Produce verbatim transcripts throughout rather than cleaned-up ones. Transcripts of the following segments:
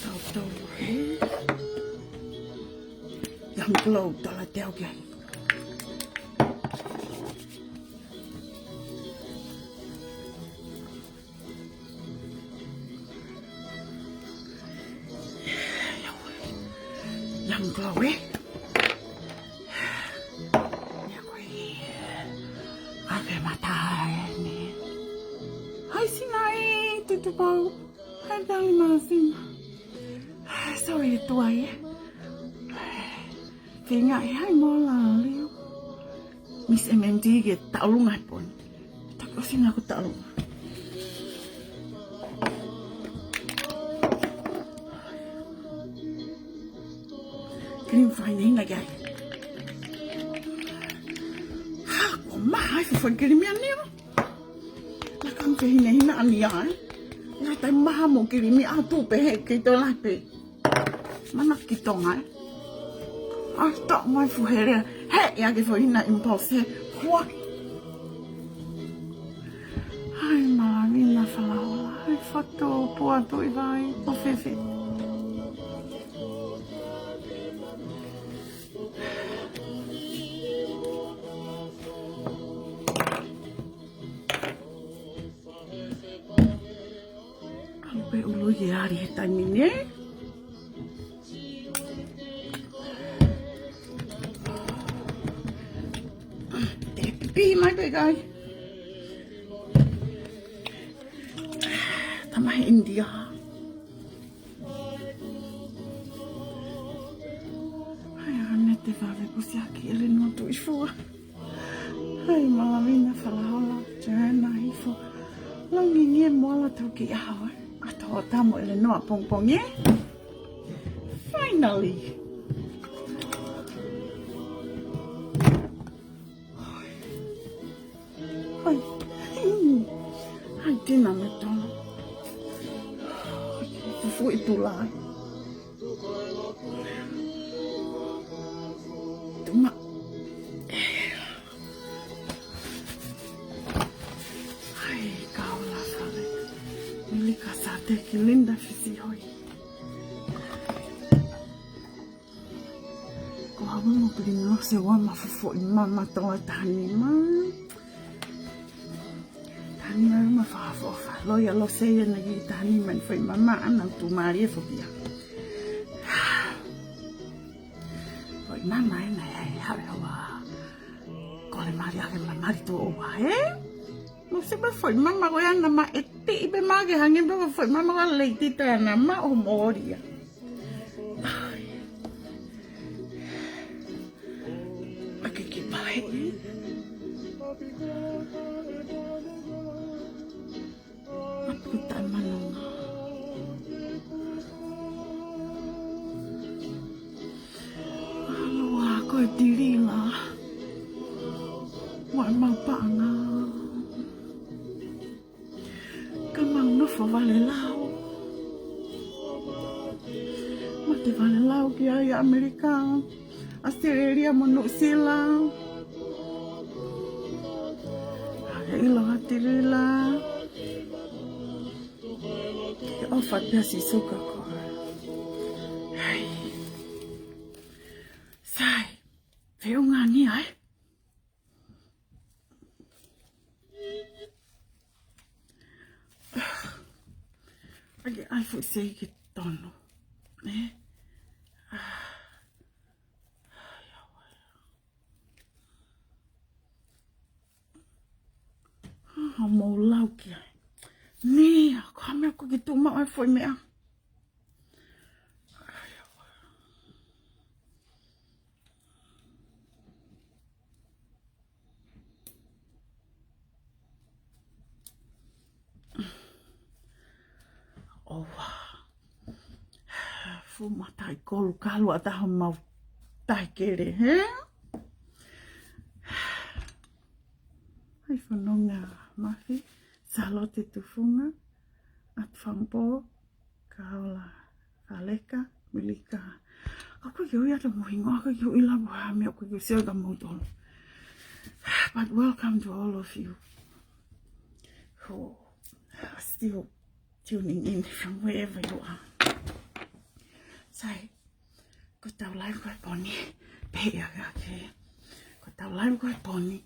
Tautau, hē? Young Glow, tala te au ki ai. Young Glow, ē? Ia ko e, ʻave mata eni. Hai Sinai, Tutupou. Hai Dali Masina. Sorry, e tuai, ē. Feinga ʻe hai mo la liu. Miss M M D ke taʻolunga he pō ni. Toki ʻosi na ko taʻolunga. Kiʻi fai nei na ki ai. Ha, ko maha ai fai kiʻi meʻa ni ʻo. Na kam te hina hina ani ai. Na tai maha mo kiʻi meʻa atu pē he kei tō lape. Mana ki Tonga, ē. Ai, tō mai fuhere. He, ia ke foʻi hina impulse, hē. Hua. Hai, Malavina Falaola. Hai, Fatu, Pua, Tuʻivai, ʻo Fefe. ʻAlu pē ʻulu ke ʻali he taimi ni, ē? Te pipi mai pē kai. Tama he India. Hai, ane te vave kusiaki ele no tu ifua. Hai, Malavina Falaola, Joanna Hifo. Langi ngie moala tau ki aho, ē. ʻAto o tamo ele noa pongpongi, ē. Finally. Hai. Hai, tina me tona. Fuʻi tulai. Tuma. Hai, kaola fale. Milika Sate ki Linda Fisihoi. Ko hawe mo pili mo se ua ma fofoʻi mama toa tahani ma. Tahani ma ma fa fo fa. Lo ia lo se ia na ki tahani ma foʻi mama ana tu mali e fopia. Foʻi mama ena e hai hawe hawa. Ko le mali ake ma mali to o wa, ē? Mo se ma foʻi mama ko ia na ma e te i pe ma ke hange pe ma foʻi mama ko le tita na ma o moria. Ai. Ake ki pahe. Aku tai manonga. Alo a ko e tilila. Wa mau paʻanga. Ka mau nofo vale lau. Mate vale lau ki ai ʻAmelika, ʻAositelēlia mo Nuʻusila. Hake ʻilo ha tilila. Ke ʻofa pea si suka ko. Hai. Sai. Feʻunga ni ai. Ake ai foʻi sei ke tonu. Ē? Ah. Ai, au ai. Ah, mau lau ki ai. Ni, a ko ha meʻa ko ke tuʻu maʻu ai foʻi meʻa. Ai, au ai. ʻOua. Fuʻu mataʻikolu kalu ʻa taha mau taʻikele, hē? Hai fononga Mafi, Salote Tufunga, atu Fangpo, Kaola, Faleka, Milika. Ka ko ke ui atu mo hingoa, ka ke ui la mo ha meʻa, ka ke sio ka mau tolo. But welcome to all of you who are still tuning in from wherever you are. Sai, ko ʻetau live ko ē he pō ni, pehē ʻe au ke, ko ʻetau live ko ē he pō ni,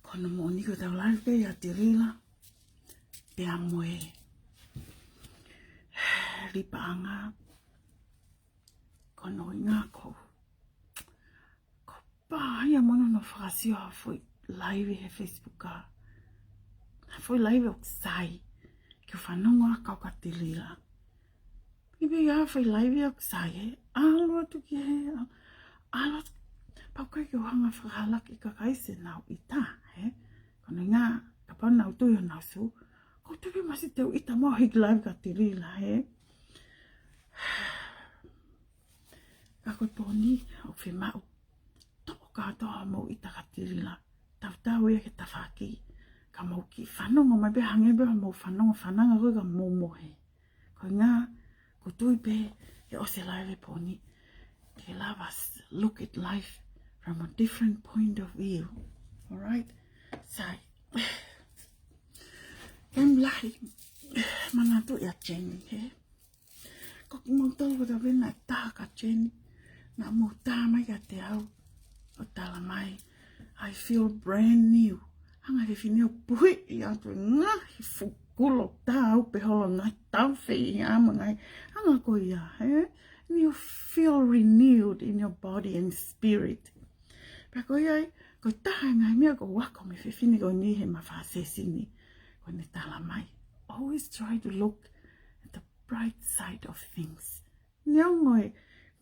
ko hono moʻoni ko ʻetau live pē ʻia Tilila pea mo e Lipaʻanga, ko hono ʻuhinga ko ko e pā ia mo hono fakasio ha foʻi live he Facebook, ha foʻi live ʻoku sai, ke u fanongo ʻa e kau kia Tilila. ʻI he pē ha foʻi live ʻoku sai, ʻalu atu ki he, ʻalu atu, pau ʻikai ke u hanga ʻo fakahalaki e kakai ke nau ʻita, ē? Ko hono ʻuhinga, kapau naʻa nau tui honau sū, ko u tui pē muʻa siʻi te u ʻita mo hiki live kia Tilila, ē? Ka ko e pō ni, ʻoku fiemaʻu toʻo kātoa hoʻomou ʻita kia Tilila. Tautau ia ki he tafaʻaki, ka mou kiʻi fanongo mai pē hangē pē hoʻomou fanongo fananga ko ē ka mou mohe. Ko e ʻuhinga, ko u tui pē ʻe ʻosi e live he pō ni, ke lava us look at life from a different point of view. All right? Sai, taimi lahi, manatuʻi ʻa Jenny, ē? Ko kimoutolu ko ʻetau vena ʻe taha kia Jenny, naʻa mou tā mai kiate au ʻo tala mai, "I feel brand new." Hangē ha fefine ʻoku puhiʻi atu e ngaahi fuʻu kulo, tā ʻo pē holo, ngaahi taufe ʻi ʻamanaki, hangē ko ia, ē? And you feel renewed in your body and spirit. Pea ko ia ai, ko e taha e ngaahi meʻa ʻoku ou ako mei he fefine ko eni heʻema fāsesi ni, ko ʻene tala mai, "Always try to look at the bright side of things." Neongo e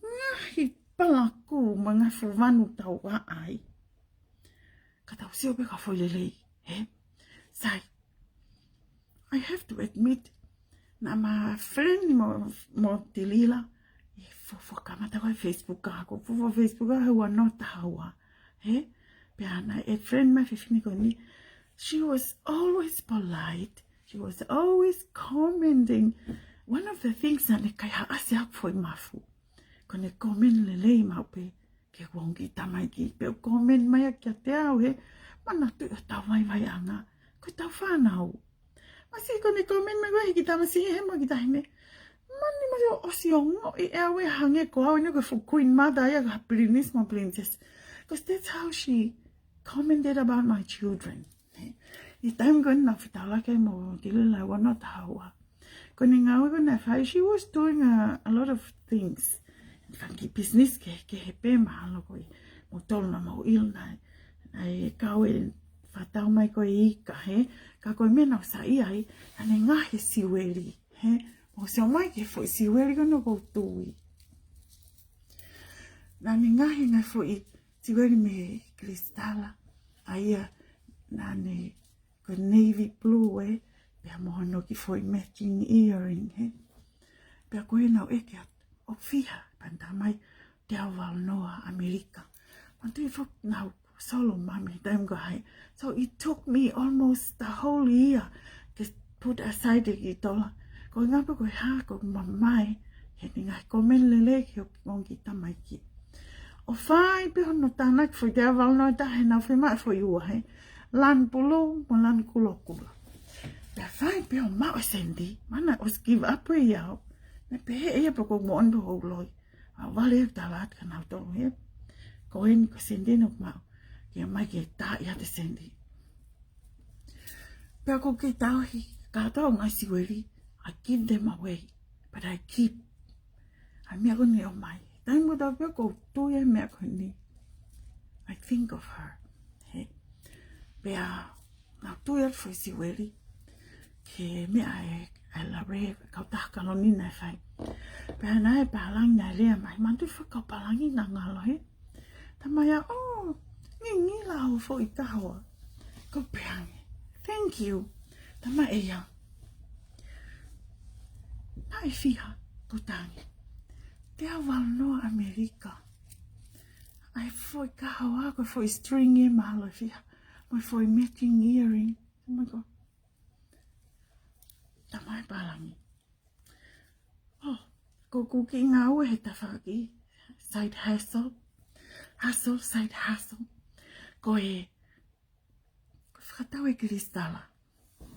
ngaahi palakū mo e ngaahi fuvanu ʻoku tau ʻā ai, ka tau sio pē ki ha foʻi lelei, ē? Sai, I have to admit, naʻa ma friend mo, mo Tilila ʻi he fuofua kamata ko ē Facebook, ka ko e fuofua Facebook he ua noa taha ua, ē? Pea naʻe friend mai e fefine ko eni. She was always polite. She was always commenting. One of the things naʻa ne kaihaʻasi ʻaki e foʻi mafu, ko ʻene comment lelei maʻu pē ki he ongo kiʻi tamaiki. Pea ʻoku comment mai ia kiate au, ē? Manatuʻi hotau vaivaiʻanga ko ʻetau fānau. Masiʻi, ko ʻene comment mai ko ē ki he tamasiʻi he mo e kiʻi taʻahine, mani mai ʻo ʻosi ongoʻi ʻe au ia hangē ko au eni ko e fuʻu queen mother ia ki ha princess mo princess. 'Cause that's how she commented about my children. Ē, ʻi he taimi ko ē naʻa ku fetaulaki ai mo Tilila he ua noa taha ua, ko ʻene ngāue ko ē naʻe fai, she was doing a, a lot of things. Fanga kiʻi business kehekehe pē, mahalo ko e moutolu naʻa mou ʻilo, naʻe, naʻe kau e fakatau mai ko ē ika, ē? Ka ko e meʻa naʻa ku saiʻia ai, naʻa ne ngaohi e siueli, ē? Mou sio mai ki he foʻi siueli ko eni ʻoku ou tui. Naʻa ne ngaohi e ngaahi foʻi siueli mei kilisitala, ʻa ia naʻa ne, ko e navy blue, ē, pea mo hono kiʻi foʻi matching earring, ē. Pea ko ē naʻa ku ʻeke atu, "ʻOku fiha?" Pea ne tala mai, "Teau valu noa ʻAmelika." Manatuʻi foki naʻa ku solo mami he taimi ko ia. So it took me almost the whole year to put aside e kiʻi tola. Ko e ʻuhinga pē ko e hā, ko e mamae heʻene ngaahi comment lelei ki he ongo kiʻi tamaiki. ʻO fai pē hono tānaki foʻi teau valu noa ʻe taha, he naʻa ku fiemaʻu e foʻi ua, ē, lanu pulū mo lanu kulokula. Pea fai pē ʻo maʻu e senti, mahalo naʻe ʻosi give up ia ʻo ne pehē ʻe ia pē ʻoku ou moʻoni pē ʻoku ou loi. ʻA, vale e tala atu kia nautolu, ē? Ko eni ko e senti eni ʻoku maʻu, ke ʻomai ke tā ia e senti. Pea ʻoku ou kei tauhi kātoa e ngaahi siueli, I give them away, but I keep ʻa e meʻa ko eni ʻoku ʻomai. Taimi ko ē ʻoku ou tui ai e meʻa ko eni, I think of her. Ē? Pea naʻa ku tui atu e foʻi siueli ki he meʻa ʻa e, ʻa e lave, kautaha kaloni naʻe fai. Pea naʻe pālangi naʻe lea mai, manatuʻi e foʻi kau pālangi naʻa ngalo, ē? Tala mai ʻe ia, "Oh, ngingila hoʻo foʻi kahoa." Ko u pehē ange, "Thank you." Tala mai ʻe ia, "Naʻe fiha?" Ko u tala ange, "Teau valu noa ʻAmelika." ʻA e foʻi kahoa, ko e foʻi string ē, mahalo ʻe fiha, mo e foʻi matching earring. Oh my God. Tala mai e pālangi, "Oh, ko ʻeku kiʻi ngāue he tafaʻaki, side hustle, hustle, side hustle, ko e, ko e fakatau e kilisitala."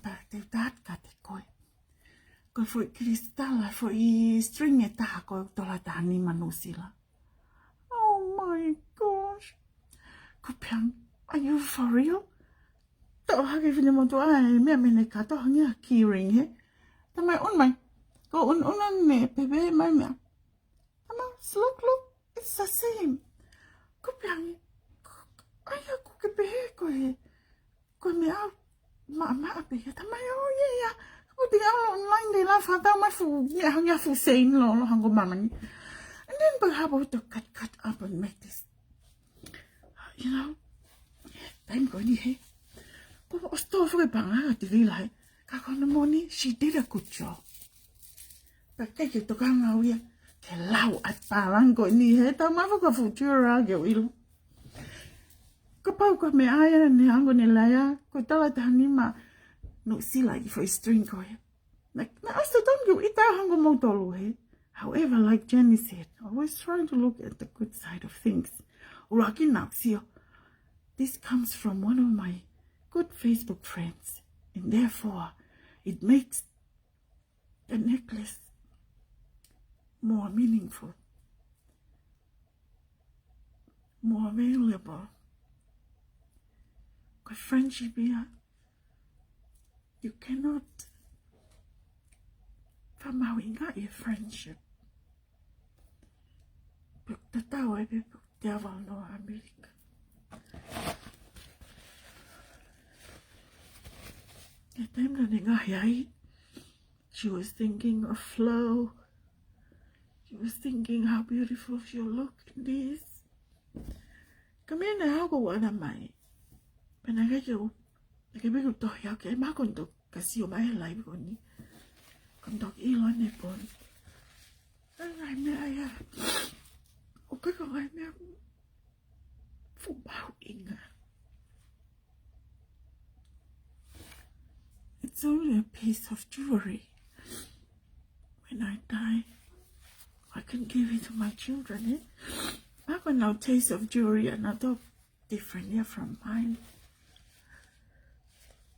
Pea te u tala atu kiate koe, ko e foʻi kilisitala, foʻi string ʻe taha ko e tola taha nima Nuʻusila. Oh my gosh. Ko e pehē ange, are you for real? Toʻo hake finemotuʻa e meʻa mei he kato hangē ha key ring he. Talamai ʻunu mai. Ko e ʻunuʻunu ʻeni pē pehē mai meʻa. Talamai, look, look, it's the same. Ko e pehē ange, ʻai ʻoku ke pehē ko e, ko e meʻa maʻamaʻa pē ia. Talamai, oh yeah, yeah. Ko e ʻai online de la fata mai fu, meʻa hangē ha fuʻu seini lōloa hangē ko e māmani. And then pau hapa to cut, cut up and make this. You know, taimi ko eni he. Ko e ʻosi tō foki e paʻanga ʻa Tilila he. Ka ko hono moʻoni, she did a good job. Pea ʻikai ke u tokanga au ia ke lau ʻa e pālangi ko eni he, talamai foki ʻe he fuʻu juror ke u ʻilo. Kapau ko e meʻa ia naʻe hangē ko ʻene lea, ko e tola taha nima Nuʻusila e foʻi string ko ia. Naʻe, naʻe ʻosi totonu ke u ʻita hangē ko moutolu he. However, like Jenny said, always trying to look at the good side of things. ʻUluaki naʻá ku sio, this comes from one of my good Facebook friends, and therefore it makes the necklace more meaningful, more valuable. Ko e friendship ia, you cannot fakamahuʻingaʻi e friendship. Pea tatau ai pē pe te ava no Amerika. He taimi naʻá ne ngaohi ai, she was thinking of flow. She was thinking how beautiful she look in this. Ka meʻa naʻe hoko ʻana mai. Pea naʻe ʻikai ke u, naʻe ʻikai pē ke u tohi au ke ma konto ka sio mai he live ko eni. Konto ki ʻilo ne pon. ʻA e ngaahi meʻa ia. ʻOku ʻikai ko e ngaahi meʻa fuʻu mahuʻinga. It's only a piece of jewelry. When I die, I can give it to my children, eh? Maʻu ʻenau taste of jewelry ʻanautolu different, yeah, from mine.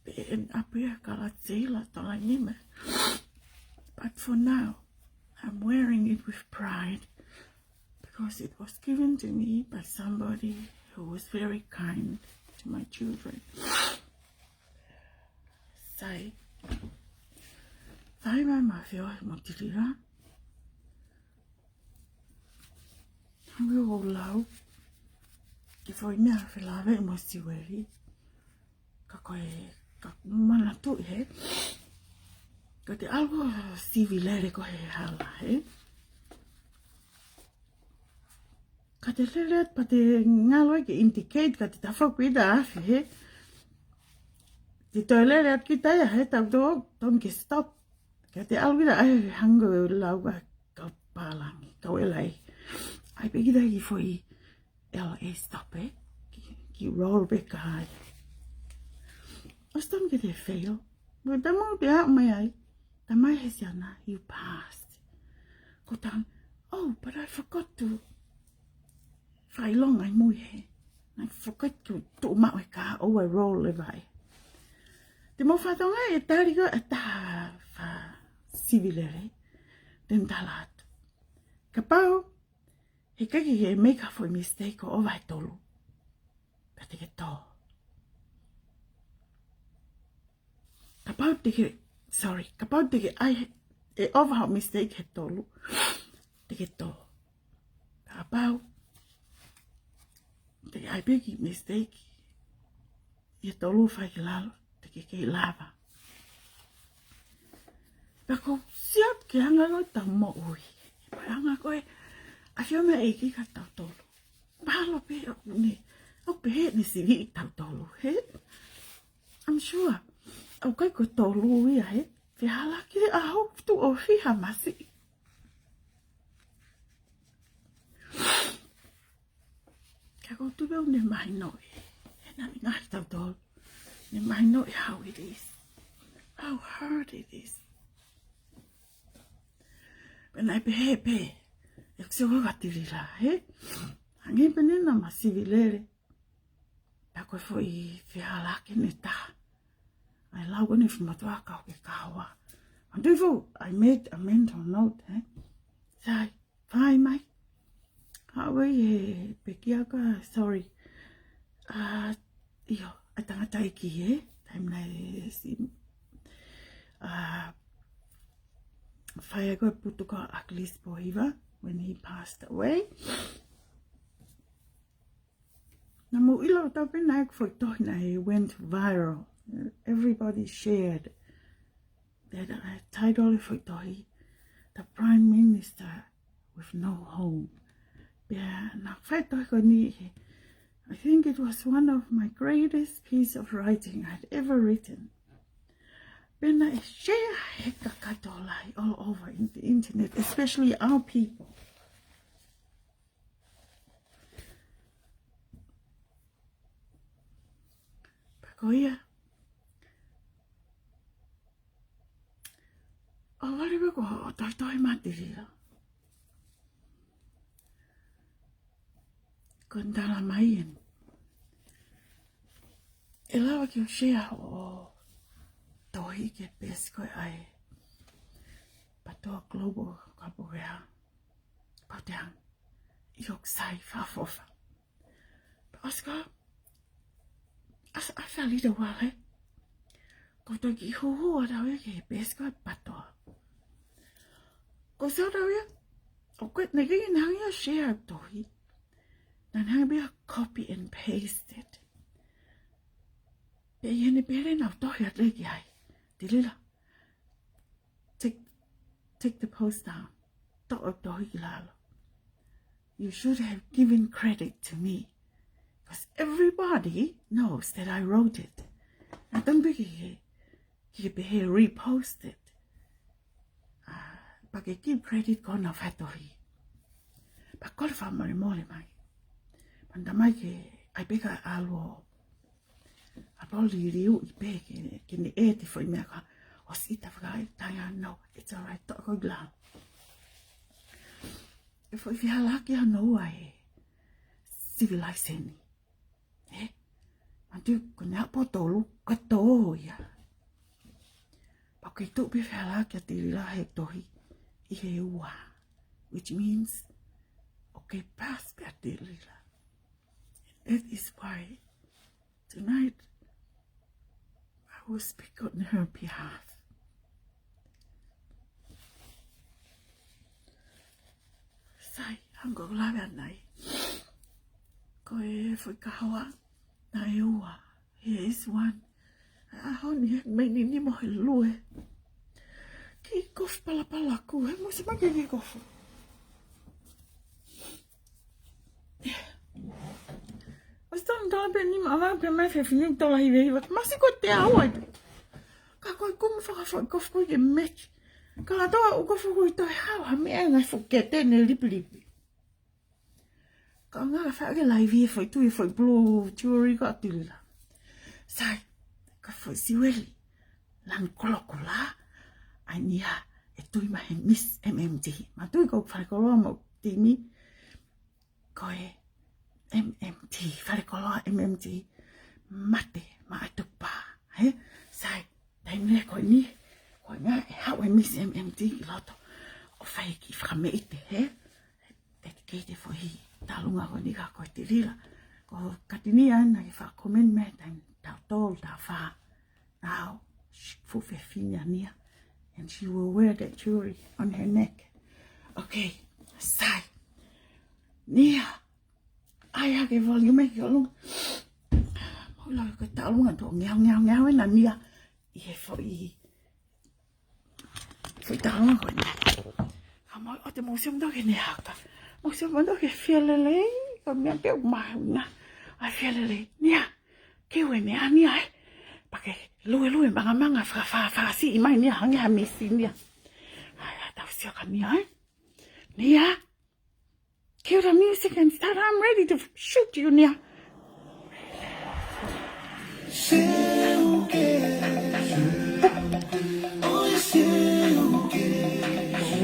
Pea ʻenau ʻapi ia ka la teila tola nima. But for now, I'm wearing it with pride because it was given to me by somebody who was very kind to my children. Sai. Sai mai ma feo mo Tilila. Hangē ko e lau. Ke foʻi meʻa felāveʻi mo siueli. Ka ko e, ka manatuʻi he. Ka te ʻalu ʻo sivi lele ko e hala he. Ka te lele atu pea te ngalo ai ke indicate ka te tafoki ʻi he afi he. Te toe lele atu kita ia he tau tō, tō ke stop. Ka te ʻalu kita ai hangē ko e lau ʻa e kau pālangi, kau ʻelai. ʻAi pē kita ki foʻi L A stop, eh? Ki, ki roll pē ka ai. ʻOsi tonu ke te fail. Mo talamai te aʻu mai ai. Talamai he siana, you passed. Ko e taha, oh, but I forgot to fakaʻilonga ʻi mui he. Naʻá ku forget ke u tuʻu maʻu he kahaʻu ʻo roll leva ai. Te mou fakatokangaʻi e tali ko ē ʻa e taha fakasivi lele. Te ne tala atu. Kapau he ʻikai ke ke make ha foʻi mistake ʻo ʻova he tolu. Pea te ke tō. Kapau te ke, sorry, kapau te ke ʻai ʻe ʻova hoʻo mistake he tolu. Te ke tō. Kapau te ke ʻai pē ki he mistake ʻi he tolu fai ki lalo, te ke kei lava. Pea ko e sio ki he anga ko ē ʻetau moʻui. Ko e anga ko ē, ʻafio mai e ʻEiki kia tautolu. Mahalo pē ʻoku ne, ʻoku pehē ne sivi ʻi tautolu, he? I'm sure. ʻOku ʻikai ko e tolu ia, he? Fehālaaki ʻa hoku tuʻo fiha masi. Ka ko e tuʻu pē ʻoku ne mahinoʻi. He naʻá ne ngaohi tautolu. Ne mahinoʻi how it is. How hard it is. Pea naʻe pehē pē. ʻE sio ko ē kia Tilila, he? Hangē pē naʻá ma sivi lele. Pea ko e foʻi fehālaaki ʻe taha. ʻA e lau ko eni finemotuʻa kau ke kahoa. Atu ifo, I made a mental note, eh? Sai, fai mai. Haʻu e pekia ka, sorry. Ah, ʻio, ʻa e tangataʻeiki, eh? Taimi naʻe si-, ah, fai ai ko e putu ko ʻAkilisi Pōhiva when he passed away. Naʻa mou ʻilo ʻo tau pē naʻe ko e foʻi tohi naʻe went viral. Everybody shared that, uh, title e foʻi tohi, The Prime Minister with No Home. Pea naʻa ku fai e tohi ko eni he, I think it was one of my greatest piece of writing I'd ever written. Pea naʻe share he kakato lahi all over in the internet, especially our people. Pea ko ia, ʻo vale me ko e tohitohi matilila. Ko e tala mai eni, ʻe lava ke u share hoʻo tohi ki he peesi ko ē ʻa e PATOA Global Kapoea. Pau te hanga ʻi hoku sai fakaʻofoʻofa. Pea ʻosi ko ia, ʻosi, ʻosi a lida wale. Ko e toki huhu ʻa tau ia ki he peesi ko ē PATOA. Ko e sau tau ia, ʻo ko e naʻe ʻikai ke ne hanga ʻo share tohi. Naʻa ne hanga pē ʻo copy and paste it. Pea ʻi heʻene pehē naʻa ku tohi atu ki ai, Tilila, take, take the post down. Toʻo e tohi ki lalo. You should have given credit to me. Because everybody knows that I wrote it. Naʻa tonu pē ke, ke, ke pehē repost it. Ah, pea ke give credit ki hono fai tohi. Pea kole fakamolemole mai. Pea naʻe tala mai ke, ʻai pē ke ʻalu ʻo ʻalu ʻo liliu ʻi pē ke, ke ne ʻai e foʻi meʻa ka ʻosi ʻita fakaʻai taia no, it's all right, toʻo ko ia ki lalo. E foʻi fehālaaki hono ua e civilization. Eh? Manatu ko ʻene ʻapo tolu, ko e tō ia. Pea ʻoku kei tuʻu pē fehālaaki ʻa Tilila he tohi ʻi he ua. Which means, ʻoku kei pass pē ʻa Tilila. That is why tonight, I will speak on her behalf. Sai, hangē ko e lave ʻanai. Ko e foʻi kahoa, naʻe ua. Here is one. ʻAho ni he mei ni ni mo he lue. Kiʻi kofu palapala ʻaku, he mo se mai kiʻi kofu. ʻOsi tonu tala pē ni ma ava pē mai fefine tola hiva hiva. Masi ko te au ai. Ka ko e kumu fakafoʻi kofu ko ē ke meki. Ka la toa u kofu ko ē toe hau ha meʻa ngai fuʻu kete ne lipilipi. Ka ngala fake laivi e foʻi tui e foʻi blue jewelry ko ʻa Tilila. Sai, ka foʻi siueli. Lan kolokola. ʻAi ni ia e tui mai he Miss M M T. Manatuʻi ko e fale koloa mo timi. Ko e M M T, fale koloa M M T. Mate, ma ai tupa, he? Sai, taimi ko eni, ko e ngā e haʻu e Miss M M T ki loto. ʻO fai e kiʻi fakameʻite, he? Dedicate e foʻi talunga ko eni kia koe Tilila. Ko Katinia naʻe fakakomeni mai taimi taʻu tolu, taʻu fā. Now, she fuʻu fefine ʻa Nia, and she will wear that jewelry on her neck. Okay, sai. Nia, ʻai hake volume ki ʻolunga. Mo lau ko e talunga tō ngeau, ngeau, ngeau ena Nia. ʻI he foʻi, foʻi talunga ko eni. Ka mo ʻoua te mou sio mo tau ke ne haka. Mou sio mo tau ke fia lelei, ko e meʻa pē ʻoku mahuʻinga. ʻAi fia lelei. Nia, ke ue meʻa Nia, eh? Pea ke luelue mangamanga fakafaʻafaʻasiʻi mai Nia, hangē ha misi Nia. ʻAi, ʻai, tau sio kia Nia, eh? Nia, cue the music and start. I'm ready to shoot you, Nia.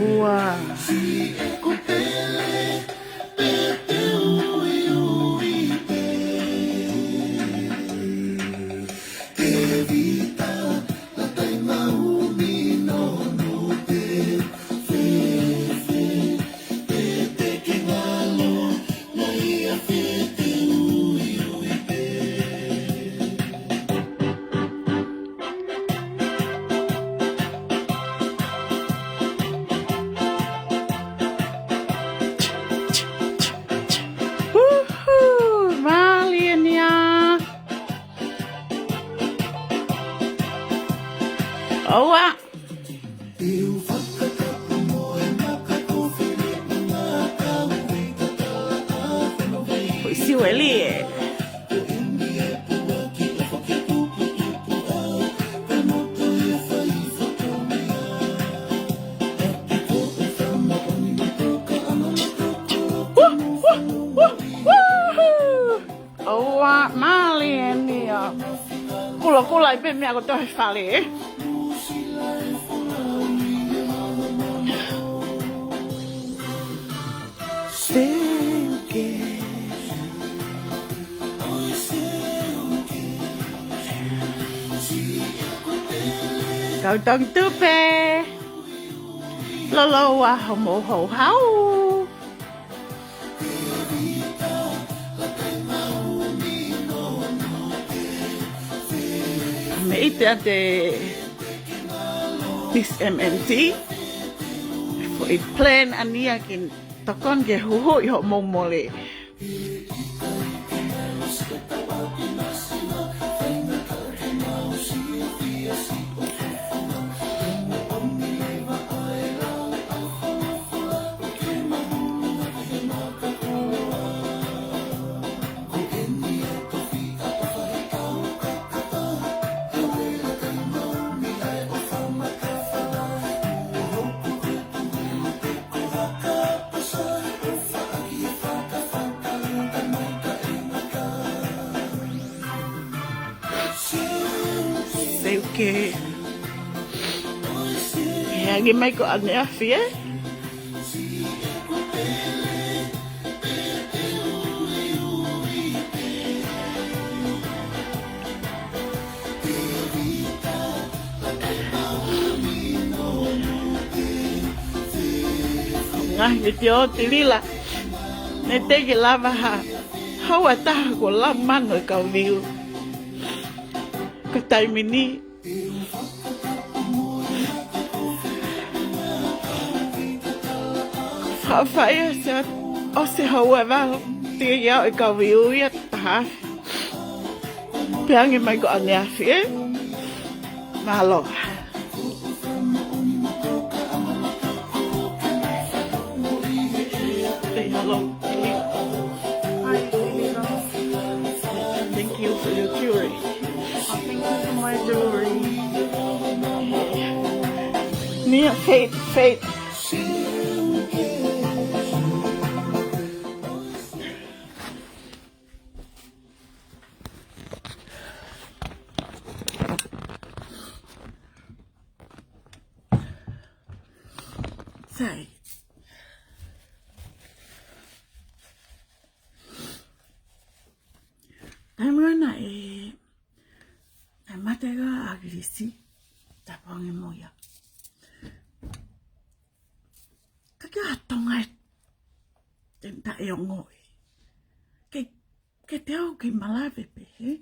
Ua. Uhu, mālie eni ia. ʻOua. Ko e siueli ē. Woo, woo, woo, woohoo! ʻOua, mālie eni ia. Kulokula ai pē meʻa kotoa he fale, ē? Kau tong tupe. Loloa hoʻomou houhau. Mei te ate Miss M M T. Foʻi plan ʻa nia ke tokoni ke huhuʻi hoʻomou mole. Seuke. He ange mai ko ʻaneafi, ē? Ngaahi vitiō Tilila. Ne te ke lava ha houa ʻe taha kuo lau mano e kau viu. Ko e taimi ni. Faʻa fai ʻa e, ʻosi e houa ʻe valu, teʻeki ai ke aʻu e kau viu ia ʻe taha. Pea ange mai ko ʻaneafi, ē? Mālō. Say hello. Hi, Tilila. Thank you for your jewelry. Oh, thank you for my jewelry. Nia, Faith, Faith. Sai. Taimi naʻe, naʻe mate ai ʻa ʻAkilisi, tapu ange mo ia. Ka ke ʻatonga e, te ta e ongoʻi. Ke, ke te au ke malave pē, ē?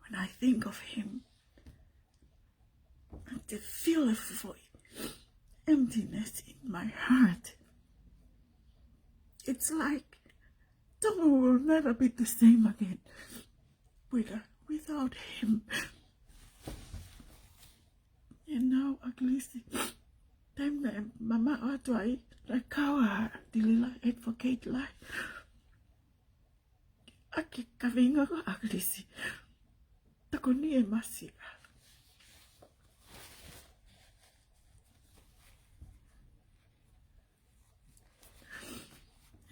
When I think of him, and to feel a void, emptiness in my heart. It's like Tonga will never be the same again with, without him. And now, ʻAkilisi, taimi naʻe mamaʻo atu ai, naʻe kau ʻa Tilila advocate lahi ʻaki e kaveinga ko ʻAkilisi. Tokoni e masiva.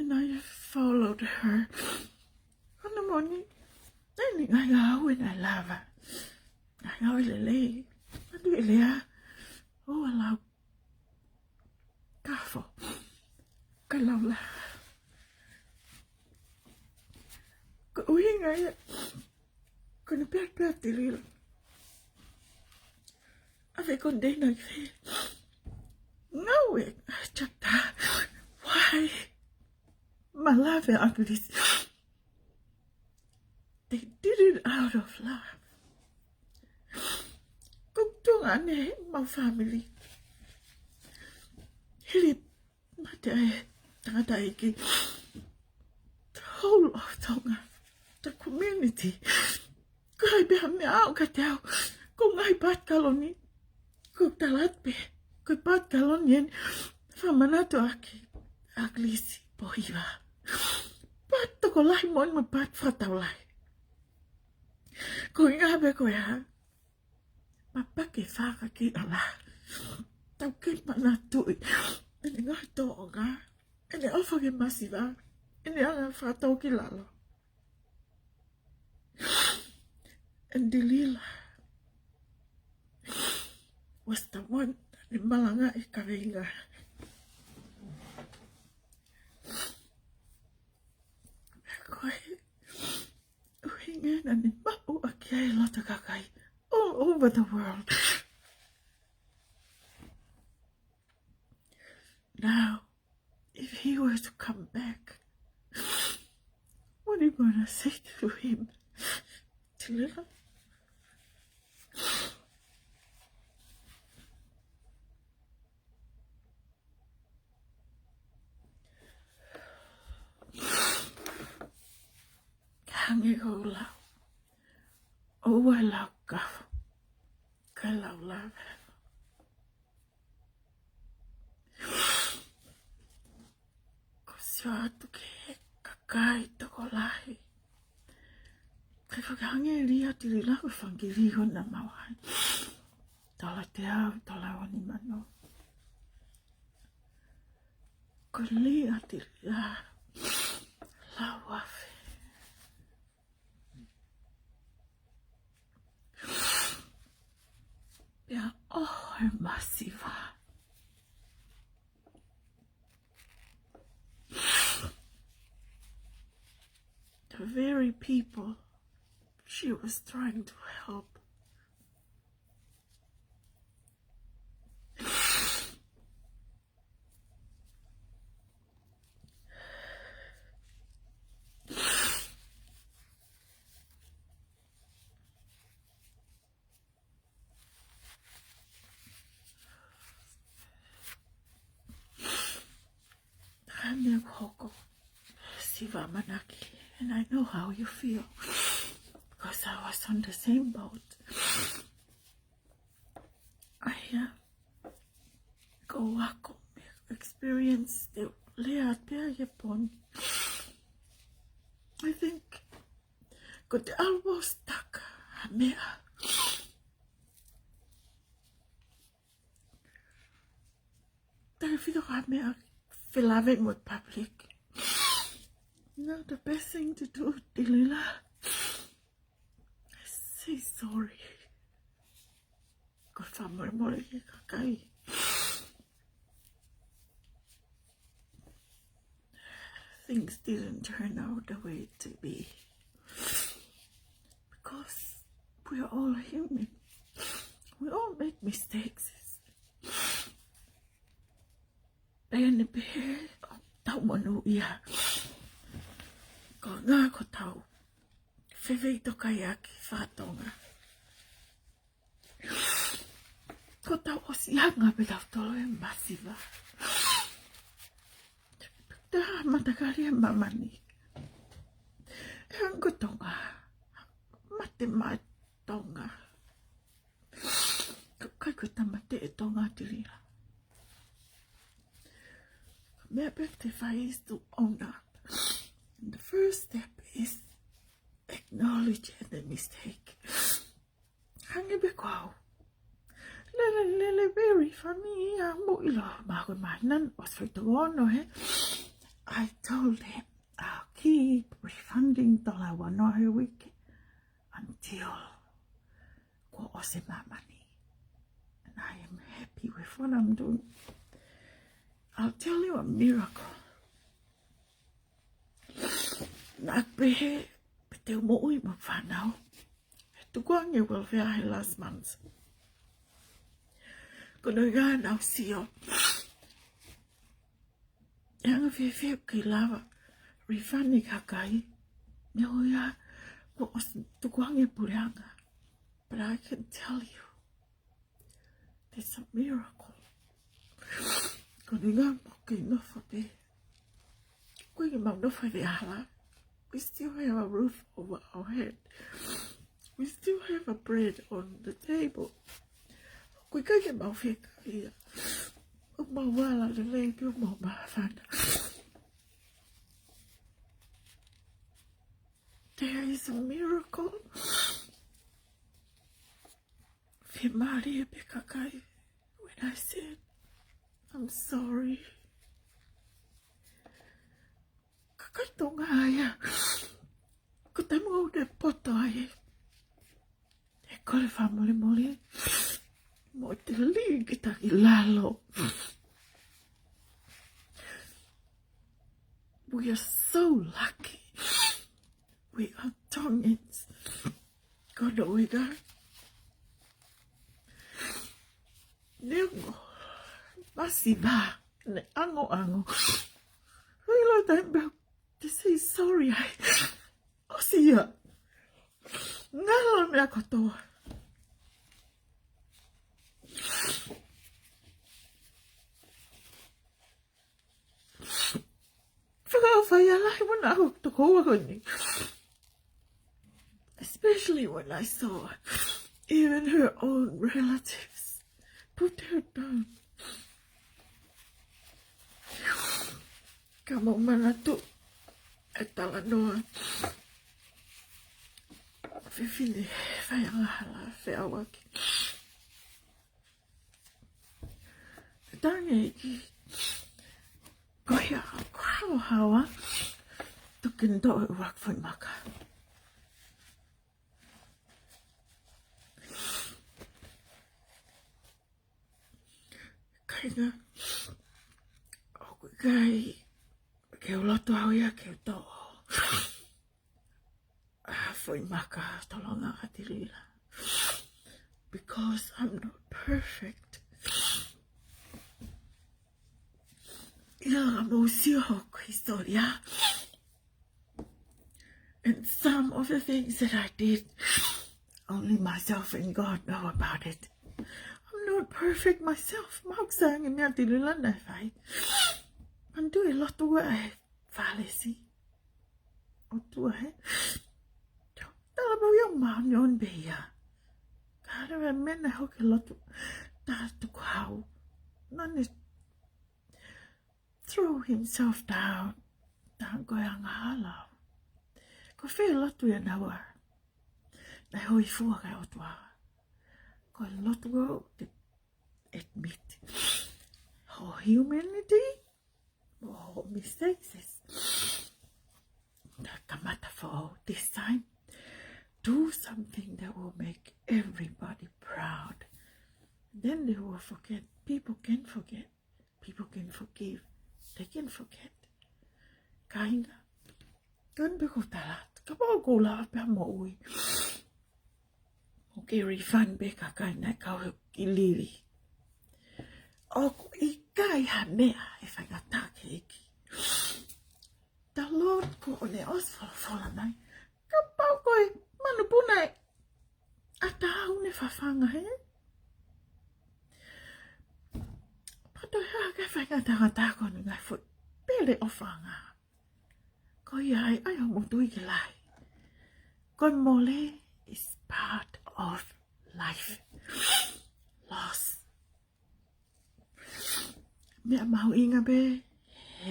And I followed her. Ko hono moʻoni, naʻe ʻi ai e ngaahi ngāue naʻe lava. Ngaahi ngāue lelei. Naʻe ʻi ai e lea. ʻO ʻalu kafo. Ka laula. Ko e ʻuhinga ia. Ko hono pehē pē ʻa Tilila, ʻave e container ki fē? Ngāue, chapter. Why? Malave ʻa ʻAkilisi. They did it out of love. Ko e tuʻunga ʻeni ʻemau family. Hili mate ʻa e tangataʻeiki, the whole of Tonga, the community, ko hai pē ha meʻa ʻoku ʻiate au, ko e ngaahi paati kaloni, ko e tala atu pē, ko e paati kaloni ʻeni, fakamanatu ʻaki ʻa Kilisi Pohiva. Paati tokolahi moʻoni mo e paati fakataulahi. Ko e ʻuhinga pē ko e hā, ma pake faka ki ala. Tau kei manatuʻi ʻene ngaahi tōʻonga, ʻene ʻofa ki he masiva, ʻene anga fakatōkilalo. And Delilah was the one naʻá ne malangaʻi e kaveinga. Ko e ʻuhinga ia naʻá ne maʻu ʻaki ai e loto ʻo e kakai all over the world. Now, if he were to come back, what are you gonna say to him? Delilah? Hangē ko e lau, ʻoua ʻe lau kafu, kae lau lave. Ko e sio atu ki he kakai tokolahi. Kae fakahangē lia Delilah ko e fanga kiʻi lī ko ena naʻa mau ʻai. Tola teau, tola ua nima noa. Ko e lī ʻa Delilah, lau afe. Pea ʻoho e masiva. The very people she was trying to help. Hangē ko hoʻo siva ʻamanaki, and I know how you feel, because I was on the same boat. ʻA ia ko e ako mo e experience te u lea atu pē ia he pooni. I think ko e te almost taka ha meʻa. Taʻefito ha meʻa felāveʻi mo e public. Now the best thing to do, Delilah, say sorry. Ko e fakamolemole ki he kakai. Things didn't turn out the way it to be. Because we are all human. We all make mistakes. Pea ne pehē ʻoku tau monūʻia. Ko e ʻuhinga ko ʻetau feveitokaiʻaki faka-Tonga. Ko ʻetau ʻosiʻanga pē ʻetau tolo e masiva. Taha matakali ʻa māmani. ʻE hangē ko Tonga. Mate mai Tonga. Ka ʻoku ʻikai ko e tāmateʻi ʻe Tonga, Delilah. Meʻa pē te fai is to own up. And the first step is acknowledge the mistake. Hangē pē ko au. Lele, lele, very funny. ʻA mo ʻilo, ma ko e mahina ʻosi fai toko ono he. I told him, I'll keep refunding tola ua noa he uike until kuo ʻosi māmani. And I am happy with what I'm doing. I'll tell you a miracle. Naʻá ku pehē, pea te u moʻui mo e fānau. He tukuange welfare he last month. Ko hono ʻuhinga naʻá ku sio. ʻE anga fēfē ʻeku kei lava refund e kakai. Neongo ia, Kuo ʻosi tukuange puleʻanga. But I can tell you, there's a miracle. Ko e ʻuhinga ʻoku kei nofo pē. ʻOku ʻikai ke mau nofo he hala. We still have a roof over our head. We still have a bread on the table. ʻOku ʻikai ke mau fekaia. ʻOku mau vala lelei pē ʻo mau māfana. There is a miracle. Fiemālie pē kakai when I said, "I'm sorry." Kakai Tonga ia. Ko e taimi ʻoku te poto ai, ʻe kole fakamolemole mo te lī ki taki lalo. We are so lucky. We are Tongans. Ko hono ʻuhinga, neongo masiva, neongo ʻango, ʻikai ʻilo taimi pē te say sorry ai. ʻOsi ia. Ngalo meʻa kotoa. Fakaʻofa ia lahi mo naʻa ku tokoua ko eni. Especially when I saw even her own relatives put her down. Ka mou manatu e talanoa fefine faiangahala feʻauaki. Tangi ki ko ia ko haohaoa tukin to e uak fai maka. Kāinga, ʻoku ʻikai ke u loto au ia ke u toʻo ʻa e foʻi maka tolonga ʻa Tilila. Because I'm not perfect. ʻIa, mou sio hoku hisitōlia. And some of the things that I did, only myself and God know about it. I'm not perfect myself. Mau saiʻia ange meʻa Tilila naʻe fai. Manatuʻi e lotu ʻa e Fālesi. ʻOtua he. Talamai ʻoku māʻoniʻoni pē ia. Ka ʻi ai e meʻa naʻe hoko he lotu tā tukuhau, naʻa ne throw himself down. Tā ko e angahala. Ko e fē lotu ia naua naʻe hōifua ki ai e ʻOtua? Ko e lotu ʻo te admit ho humanity, mo ho mistakes. Ka kamata foʻou this time. Do something that will make everybody proud. Then they will forget. People can forget. People can forgive. They can forget. Kāinga, ʻoku ou pehē ʻoku ou tala atu, kapau ʻoku ou lava pē ʻo moʻui, ʻoku ou refund pē kakai naʻe kau he ʻilili. ʻOku ʻikai ha meʻa ʻe faingataʻa ki he ʻEiki. The Lord ko ʻene ʻosi folofola mai, kapau ko e manupuna ʻe ʻatā, ʻoku ne fafanga he. Pea toe hā ke faingataʻa ko eni ngaahi foʻi pele ʻofaʻanga. Ko ia ai, ʻai hoʻo motuʻa ke lahi. Ko e mole is part of life. Loss. Meʻa mahuʻinga pē he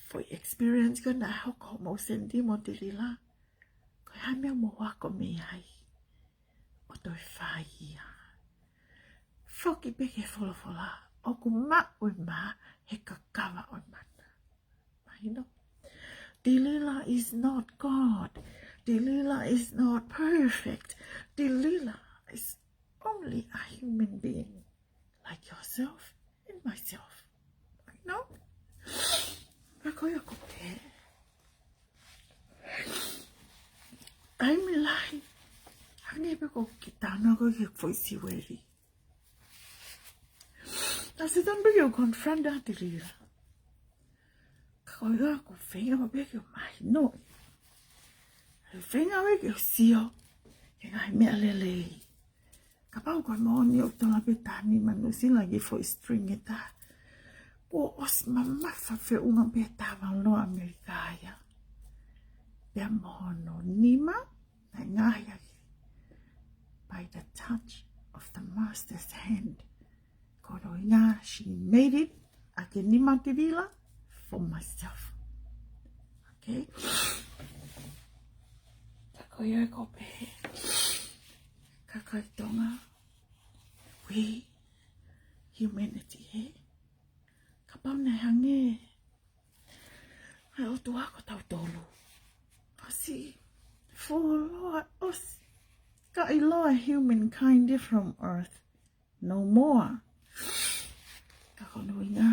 foʻi experience ko ena naʻe hoko mo Sandy mo Tilila, ko e hā e meʻa ʻoku mou ako mei ai ʻo toe fai ia? Foki pē ki he folofola, ʻoku maʻu e mā he kakava ʻo e mana. Mahino? Tilila is not God. Tilila is not perfect. Tilila is only a human being like yourself and myself. Mahino? Pea ko ia ʻoku pehē, ʻai mei lahi, hangē pē ko e kiʻi talanoa ko ē ki he foʻi siueli. Naʻe ʻosi tonu pē ke u confront ʻa Tilila. Ka ko ia ʻoku ou feinga pē ke u mahinoʻi. Pea feinga ʻoe ke sio ki he ngaahi meʻa lelei. Kapau ko e moʻoni ʻoku tala pē taha nima Nuʻusila ki he foʻi string ʻe taha. Kuo ʻosi mamafa feʻunga pē taha Valor ʻAmelika ia. Pea mo hono nima, naʻe ngaohi ʻaki by the touch of the master's hand. Ko hono ʻuhinga, she made it, ʻaki e nima ʻo Tilila, for myself. Okay? Ka ko ia ko pē, kakai Tonga, we, humanity, he? Kapau naʻe hangē ʻa e ʻOtua ko tautolu, ʻosi fuoloa, ʻosi kaʻiloa humankind from earth. No more. Ka ko hono ʻuhinga,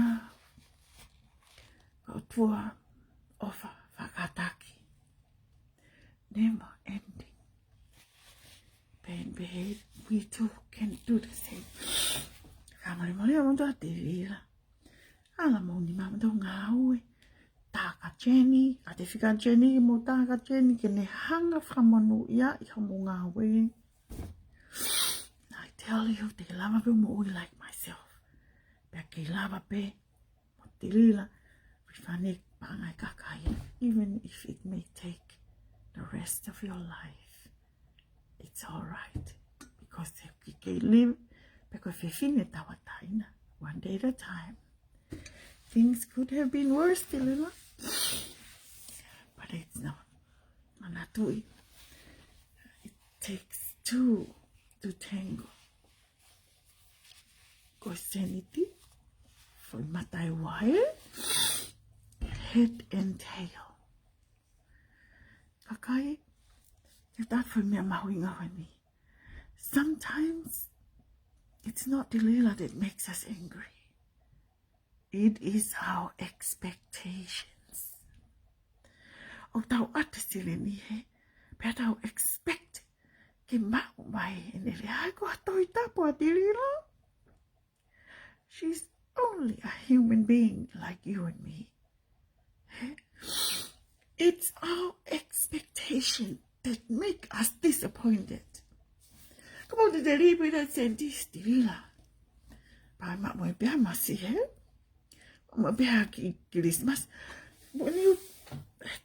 ko e ʻOtua ʻofa, fakataki, never ending. Pea, pea, we too can do the same. Ka mali mali a moto a Tilila. Ala mo ni mama tau ngāue. Taka Jenny, ka te fika Jenny mo taka Jenny ke ne hanga fakamonūʻia ʻi hoʻomo ngāue. I tell you, te ke lava pē moʻui like myself. Pea ke lava pē mo Tilila, refine paʻanga ʻa e kakai, even if it may take the rest of your life. It's all right. Because if you can live, because if you fine tauʻatāina, one day at a time, things could have been worse, Tilila. But it's not. Manatuʻi, it takes two to tango. Ko e sēniti, foʻi mata ʻi he uaea, head and tail. Kakai, ʻe taha foʻi meʻa mahuʻinga ʻeni. Sometimes, it's not Tilila that makes us angry. It is our expectations. ʻOku tau ʻata silini he, pea tau expect ke maʻu mai ʻene lea, ʻa ia ko e Tohi Tapu ʻa Tilila. She's only a human being like you and me. It's our expectation that make us disappointed. Kapau te te live in that sense, Tilila. Pea maʻu mai pē ha masi, he? Maʻu mai pē ha kiʻi Christmas. When you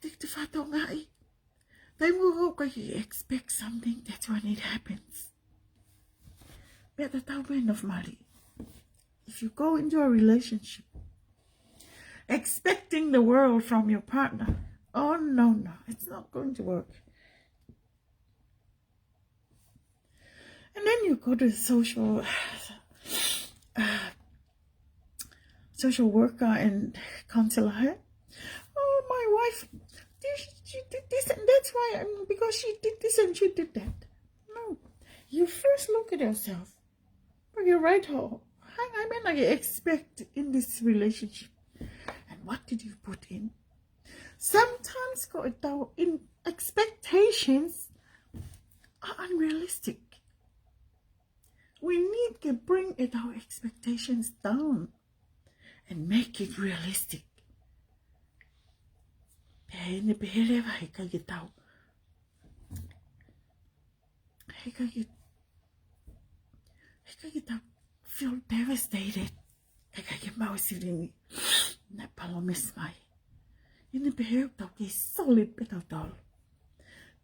take the photo ngai, taimi ʻoku ʻikai ke expect something, that's when it happens. Meʻa tatau pē ʻena, mali. If you go into a relationship expecting the world from your partner, oh, no, no, it's not going to work. And then you go to the social, uh, social worker and counselor, hey? Oh, my wife, this, she did this, and that's why I'm, because she did this and she did that. No, you first look at yourself. But you're right, ho. Hang on, man, I expect in this relationship. And what did you put in? Sometimes ko ʻetau in expectations are unrealistic. We need to bring ʻetau expectations down and make it realistic. Pea ʻe ne pehē leva he ʻikai ke tau, he ʻikai ke, he ʻikai ke tau feel devastated he ʻikai ke maʻu e silini naʻe palōmesi mai. ʻE ne pehē ʻoku tau kei solid pē tautolu.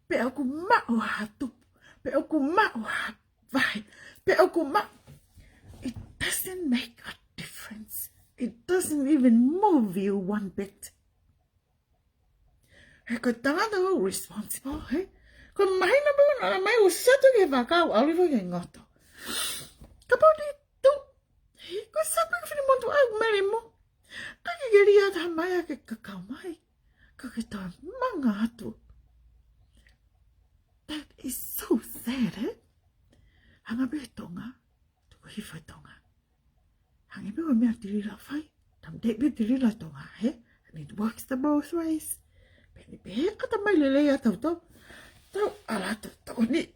Pe ʻoku maʻu ha tupu, pe ʻoku maʻu ha vahe, pe ʻoku maʻu. It doesn't make a difference. It doesn't even move you one bit. He ko e tangata ʻoku responsible, he? Ko e māhina pē naʻa mai ʻo sio atu ki he vaka ʻo ʻalu hifo ki he ngoto. Kapau te tu, he, ko e sio pē ki he finemotuʻa ʻoku mele mo. ʻIkai ke ke lea atu ha meʻa ke kakau mai. Ka ke toe manga atu. That is so sad, eh? Hanga pē he Tonga, tuku hifo he Tonga. Hangē pē ko e meʻa Tilila fai. Tau te pē Tilila Tonga, he? And it works the both ways. Pea ne pehē ʻe ʻatamai lelei ʻa tautolu. Tau ʻalu atu, tau ni.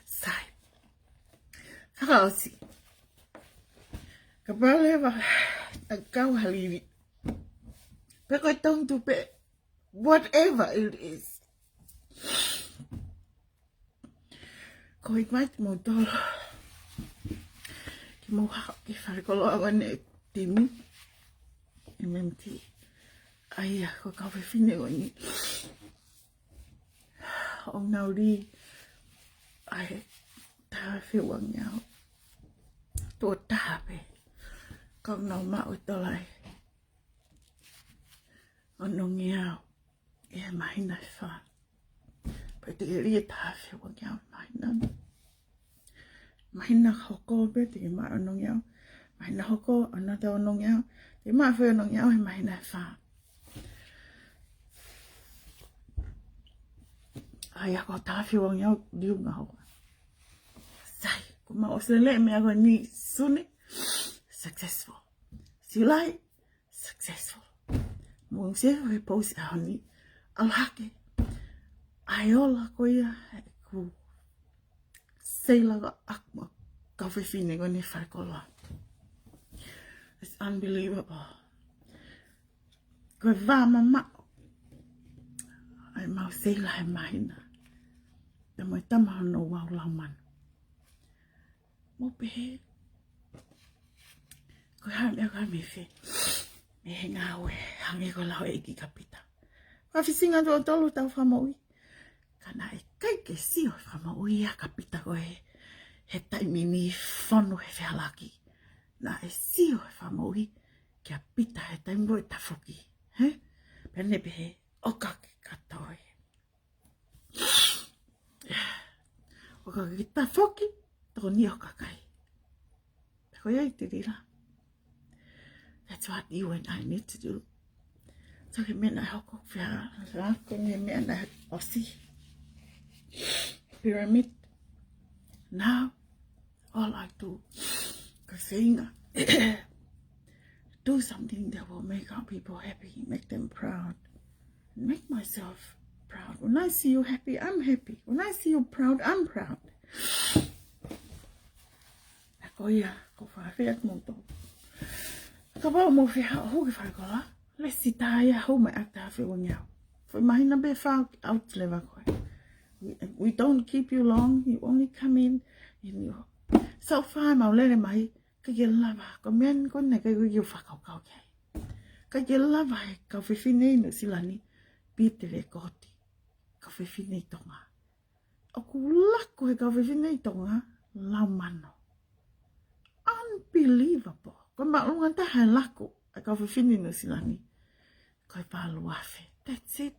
Sai. Fakaʻosi. Kapau leva ʻe kau ha lili, pe ko e tongi tupe, whatever it is, ʻoku ou invite kimoutolu ke mou haʻu ki he falekoloa ʻo e timi M M T. ʻA ia ko e kau fefine ko eni ʻoku nau lī ʻa e taha afe uangeau. Tuʻo taha pē, ka ʻoku nau maʻu e tolai ʻe onongeau ʻi he māhina ʻe fā. Pea te ke lī e taha afe uangeau he māhina. Māhina hoko pē te ke maʻu onongeau. Māhina hoko, another onongeau. Te ke maʻu foki onongeau he māhina ʻe fā. ʻA ia ko e taha afe uangeau liunga hoko. Sai, ko ʻemau ʻosi lele e meʻa ko eni Sune, successful. Siulai, successful. Mou sio ki he post ʻaho ni, ʻalu hake. ʻA e ola ko ia ʻeku seila ʻaʻaku mo e kau fefine ko eni he falekoloa. It's unbelievable. Ko e vā mamaʻo ʻa ʻemau seila he māhina. Pea mo e tama hono uau lau manu. Mou pehē, ko e hā e meʻa ʻoku hā mei fē? Mei he ngāue, hangē ko e lau ʻa e ʻEiki kia Pita. Ko e fisi ngā tuʻo tolu ʻetau fakamoʻui. Ka naʻe ʻikai ke sio e fakamoʻui ia kia Pita ko ē he taimi ni fonu he fehālaaki. Naʻe sio e fakamoʻui kia Pita he taimi ko ē tafoki. Hē? Pea ne pehē, ʻoka ke ka toe. ʻOka ke tafoki, tokoni ʻo kakai. Ko ia ʻi Tilila. That's what you and I need to do. So ko e meʻa naʻe hoko fea, ko e meʻa naʻe ʻosi. Pyramid. Now, all I do, ko e feinga, do something that will make our people happy, make them proud. Make myself proud. When I see you happy, I'm happy. When I see you proud, I'm proud. Ko ia, ko e fakafeʻiloaki mo tō. Kapau mou fie haʻu ki he falekoloa, lēsisita ia, haʻu mai ʻalu ki he taha afe uangeau. Foʻi māhina pē ʻe fā ʻoku out leva koe. We, we don't keep you long, you only come in, and you, so far mau lele mai, ʻikai ke lava, ko e meʻa ni ko ē naʻe ʻikai ke u fakakaukau ki ai. ʻIkai ke lava he kau fefine ʻi Nuʻu Sila ni, pite le koti, kau fefine ʻi Tonga. ʻOku laku he kau fefine ʻi Tonga, lau manu. Unbelievable. Ko e māʻolunga taha e laku ʻa e kau fefine ʻi Nuʻu Sila ni, ko e valu afe. That's it.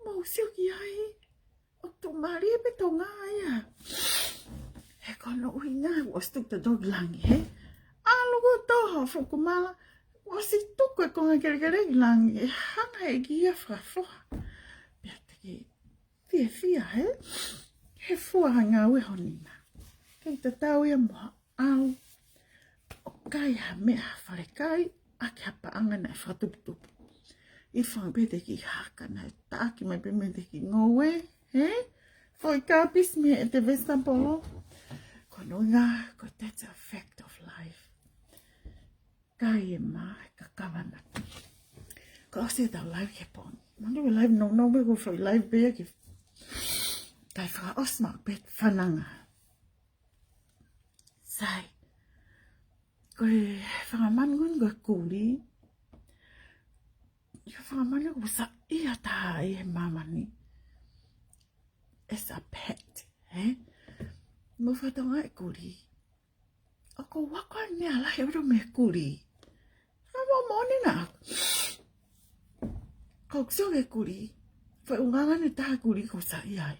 Mou sio ki ai. ʻOku tuʻumālie pē Tonga ia. He ko hono ʻuhinga, ʻosi tuku e tau ki langi, hē? ʻAlu ko ē ʻo toho fuʻu kumala, ʻosi tuku e konga kelekele ki langi, ʻe hanga ʻe he ʻEiki ia ʻo fakafoha. Pea te ke fiefia, hē? He fua ha ngāue honina. Kei tatau ia mo ha ʻalu ʻo kai ha meʻa, ha falekai, ʻaki ha paʻanga naʻe fakatuputupu. ʻI he fanga pē te ke haka naʻe taʻaki mai pē mei he te ke ngoue, hē? Foʻi kapisi mei he te vesitapolo. Ko hono ʻuhinga, ko e, that's a fact of life. Kai e mā, e kakava matu. Ko e ʻosi ʻetau live he pongi. Manatu e live nounou pē ko e foʻi live pē ia ki he kai fakaʻosi maʻu pē fananga. Sai. Ko e fanga manu ko eni ko e kulī. Ko e fanga manu ʻoku saiʻia taha ʻi he māmani. As a pet, hē? Mou fakatokangaʻi e kulī. ʻOku ou ako e meʻa lahi ʻaupito mei he kulī. Ka mou moʻoni naʻa ʻoku ou sio ki he kulī, foʻi ʻulungaanga ʻe taha e kulī ʻoku ou saiʻia ai.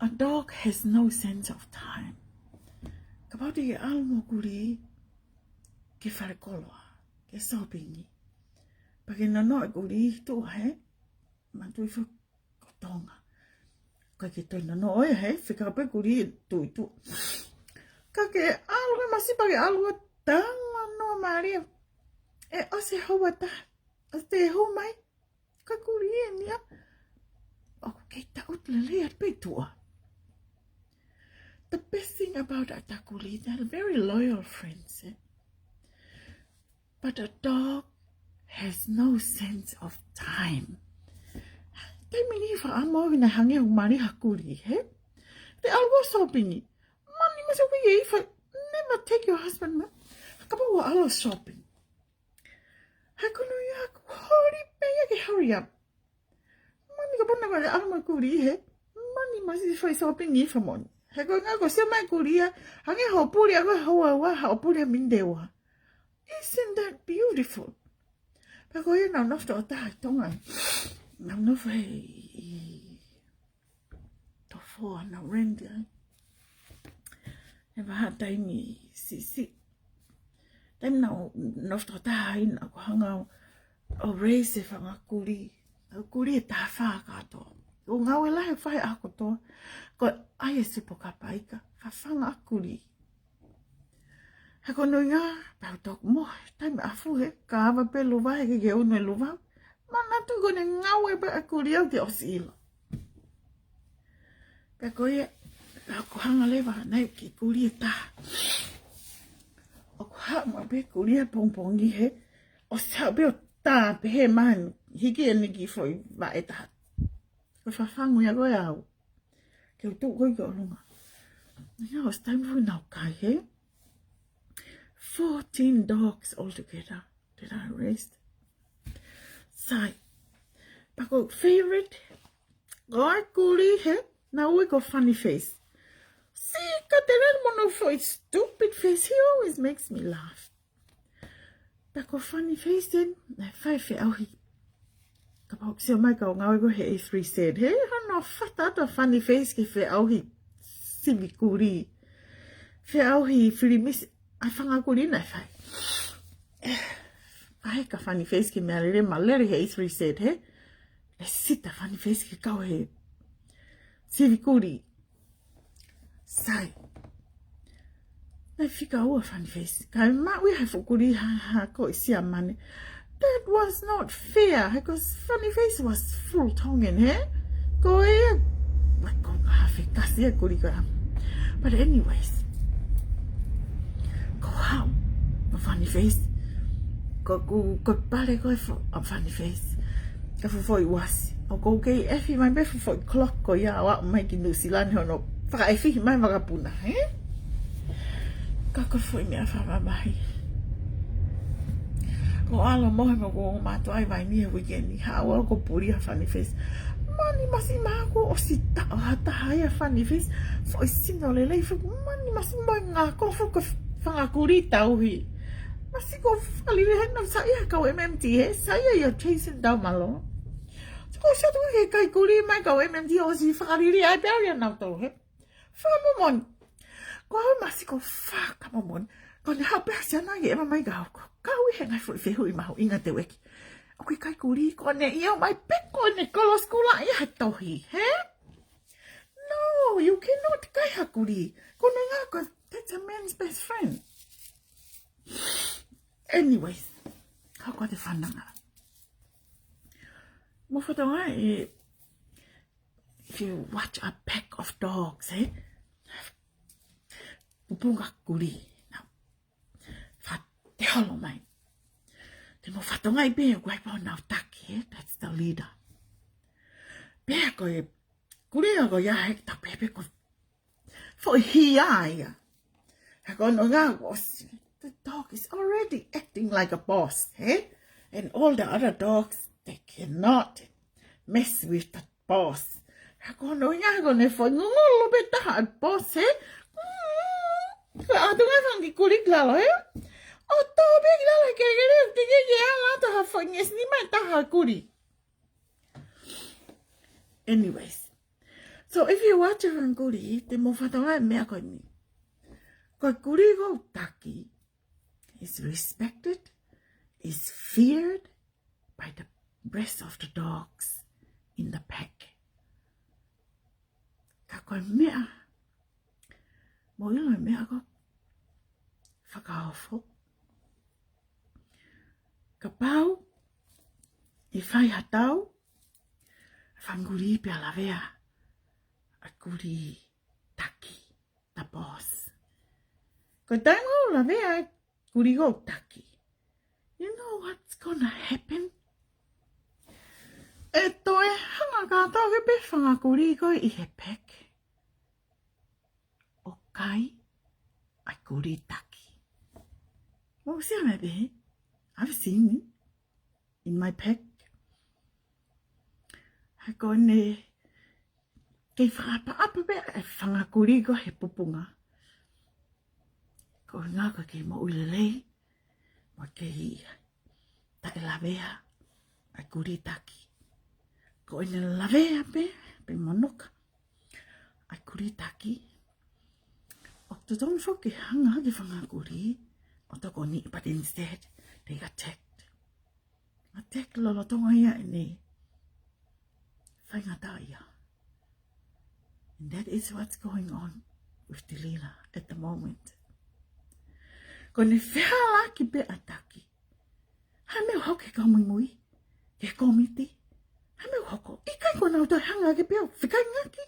A dog has no sense of time. Kapau te ke ʻalu mo e kulī ki he falekoloa, ki he sōpingi, pea ke nonoʻo e kulī tuʻu, hē? Manatuʻi foki ko Tonga, ʻikai ke toe nonoʻo ia, hē? Fekau pē kulī ʻe tuʻu ʻi tuʻa. Ka ke ʻalu, ke masipa ke ʻalu ʻo talanoa mālie. ʻE ʻosi e houa taha, ʻosi e hū mai, ka kulī eni ia. ʻOku kei taʻutu lelei atu pē tuʻa. The best thing about ʻetau kulī, they're very loyal friends, eh? But a dog has no sense of time. Taimi ʻe niʻihi faʻa amo ʻoku nau hangē ʻoku mali ha kulī, hē? Te ʻalu ʻo shopping. Mani masi ʻoku ʻi ai e ʻifa, never take your husband, ma. Kapau ʻoku ʻalu ʻo shopping, he ko hono ʻuhinga ʻoku holi pē ia ke hurry up. Mani kapau naʻa ke ʻalu mo e kulī, hē? Mani masi fai shopping ʻi he ʻifa moʻoni. He ko e ʻuhinga ko e sio mai e kulī ia, hangē hoʻo puli ʻa koe houa ua, hoʻo puli ʻa e miniti ua. Isn't that beautiful? Pea ko ia naʻá ku nofo ʻi Tonga. Naʻá ku nofo he ʻi Tofoa naʻá ku rent ai. He vahaʻa taimi siʻisiʻi. Taimi naʻá ku nofo ʻi ai naʻá ku hanga ʻo raise e fanga kulī. Kulī ʻe taha fā kātoa. ʻOku ngāue lahi fai ʻa kotoa. Ko e ʻai e supo kapa ika. Fafanga ʻa kulī. He ko hono ʻuhinga, pea u toki mohe, taimi ʻafu he, ka ava pē luva he ke ke unu e luva. Manatu ko ʻene ngāue pē ʻa kulī au ke ʻosi ʻilo. Pea ko ia, pea ko e hanga leva, naʻe ʻi ai e kulī ʻe taha. ʻOku haʻu mai pē kulī ʻa pongipongi he, ʻosi haʻu pē ʻo tā pē he manu, hiki ʻene kiʻi foʻi vaʻe ʻe taha. Ko e fafangu ia ko ē au. Ke u tuʻu ko ē ki ʻolunga. Ia, ʻosi taimi foʻi naʻá ku kai he. Fourteen dogs altogether that I raised. Sai. Pea ko e favorite, ko e kulī he, naʻá ku ui ko Funny Face. Sika te lele mo hono foʻi stupid face, he always makes me laugh. Pea ko Funny Face eni, naʻe fai e feʻauhi. Kapau ʻoku sio mai e kau ngāue ko ē he A three Z, he hono fata atu ʻa Funny Face ki he feʻauhi sivi kulī. Feʻauhi filimisi, ʻa e fanga kulī naʻe fai. Fai ʻe Funny Face ki he meʻalele, mālele he A three Z, he. Lēsisita Funny Face ki he kau he sivi kulī. Sai. Naʻe fika ua Funny Face. Kae maʻu ia he fuʻu kulī ha, ha ko e Siamane. That was not fair, because Funny Face was full Tongan, he? Ko ia, like, ko e hā e fekasi ʻa e kulī ko ia. But anyways, ko e haʻu ʻa Funny Face. Ko ʻeku, ko e pale ko ē fo-, ʻa Funny Face. Ka fuʻu foʻi uasi. ʻOku ou kei ʻefi mai pē fuʻu foʻi clock ko ia ʻo aʻu mai ki Nuʻusila ni hono fakaʻefiʻi mai e vakapuna, he? Ka ko e foʻi meʻa fakamamahi. Ko e ʻalu ʻo mohe mo ʻeku ongo mātuʻa ʻi Vainī he uike ni, haʻu au ʻo puli ʻa Funny Face. Mani masi, mahalo kuo ʻosi taʻu ha taha ia ʻa Funny Face. Foʻi sino lelei, foʻi mani masi mo e ngako, foʻi ko e fanga kulī tauhi. Masi ko e fakalili he naʻe saiʻia e kau M M T, he saiʻia ʻa Jason Daumalo. Ko e sio atu ki he kakai kulī mai kau M M T ʻosi fakalili ai pē au ia nautolu, he. Fakamomoni. Ko au masi ko e fakamomoni. Ko ʻene haʻu pē ʻa Siana ke ʻeva mai ka au ko. Kau ʻi he ngaahi foʻi fehuʻi mahuʻinga te u ʻeke. ʻOku ʻikai kulī, ko ʻene ʻio mai pē ko ʻene kolo sikula ia he tohi, he? No, you cannot kai ha kulī. Ko hono ʻuhinga ko e, that's a man's best friend. Anyways, haʻu ko ē ʻa e fananga. Mou fakatokangaʻi, if you watch a pack of dogs, eh? Pupunga kulī. Now, fa te holo mai. Te mou fakatokangaʻi pē ʻoku ʻi ai pē honau taki, eh? That's the leader. Pea ko e kulī ko ia he ta pē pē ko e foʻi hia ia. He ko hono ʻuhinga ko e, the dog is already acting like a boss, eh? And all the other dogs, they cannot mess with the boss. He ko hono ʻuhinga ko ʻene foʻi ngungulu pē taha ʻa e boss, eh? Mm, ko e ʻatu ngaahi fanga kiʻi kulī ki lalo, eh? ʻO tō pē ki lalo he kelekele, te ke ke ala atu ha foʻi ngeʻesi nima ʻe taha ʻa e kulī. Anyways, so if you watch a fanga kulī, te mou fakatokangaʻi e meʻa ko eni. Ko e kulī ʻoku taki is respected, is feared by the rest of the dogs in the pack. Ka ko e meʻa, mou ʻilo e meʻa ko e fakaofo. Kapau ʻe fai ha tau, fanga kulī pea lavea ʻa e kulī taki, the boss. Ko e taimi ʻoku lavea ai e kulī ʻoku taki, you know what's gonna happen? ʻE toe hanga kātoa ke pē fanga kulī ko ē ʻi he pack ʻo kai ʻa e kulī taki. Mou sio mai pē, I've seen it in my pack. He ko ʻene kei fakaʻapaʻapa pē ʻa e fanga kulī ko ē he pupunga. Ko e ʻuhinga ko e kei moʻui lelei, mo e kei taʻelavea ʻa e kulī taki. Ko ʻene lavea pē, pē monoka ʻa e kulī taki, ʻoku totonu foki ke hanga ʻe he fanga kulī ʻo tokoniʻi, but instead they attacked. Attack lolotonga ia ʻene faingataʻaʻia. And that is what's going on with Delilah at the moment. Ko ʻene fehālaaki pē ʻa e taki, ha meʻa ʻoku hoko ki he kau muimui, ki he kōmiti, ha meʻa ʻoku hoko. ʻIkai ko ʻenau toe hanga hake pē ʻo fekauʻaki.